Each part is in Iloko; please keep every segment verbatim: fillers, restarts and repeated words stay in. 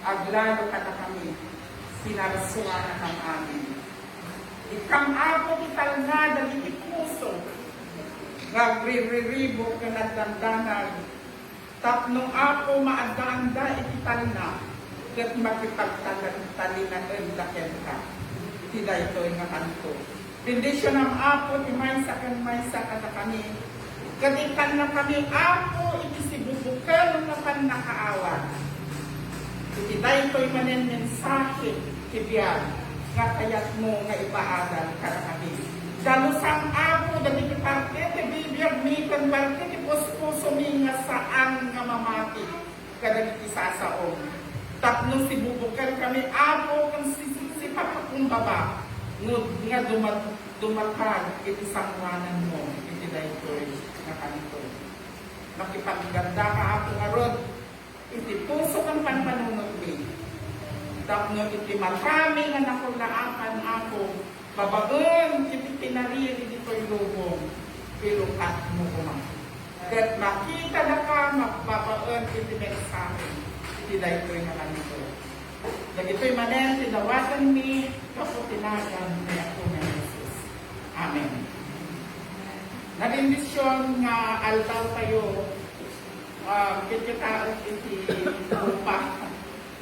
Aglalo kadakami, pinarsuanakam amin. Ikkam, Apo, ti talna dagiti puso nga agririribuk ken agdandanag, tapno, Apo, maaddaanda iti talna ket makipagtalinaenda kenka iti daytoy nga kanto. Bendisionam, Apo, ti maysa ken maysa kadakami, ket ikkannakami, Apo, iti sibubukel nga pannakaawat. Iti daytoy manen mensahe ti biag nga kayatmo nga ipaadal kadakami. Dalusam, Apo, dagiti parte ti bibiagmi ken parte ti puspusomi nga saan nga mamati kadagiti sasaom. Tapno sibubukelkami, Apo, ken si-, sipapakumbaba, nga dumat-, dumatag iti sangoananmo iti daytoy nga kanito. Makipagdadaka, Apo, ngarud iti puso ken pampanunotmi. Tapno iti matami nga nakullaakan, Apo, babaen iti pinariri ditoy lubong, ilukatmo koma. Ket makitadaka mabbabaen iti mensahe iti daytoy nga kanito. Dagitoy manen ti dawatenmi gapu ti nagan ni Apo nga Jesus. Amen. Nabendision nga aldaw tayo, ah, kitkitaen iti rupa.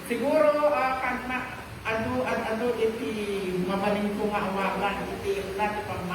Siguro, ah, kan-, adu, ad-, adu iti mabalinko nga awagan iti, iti pamma-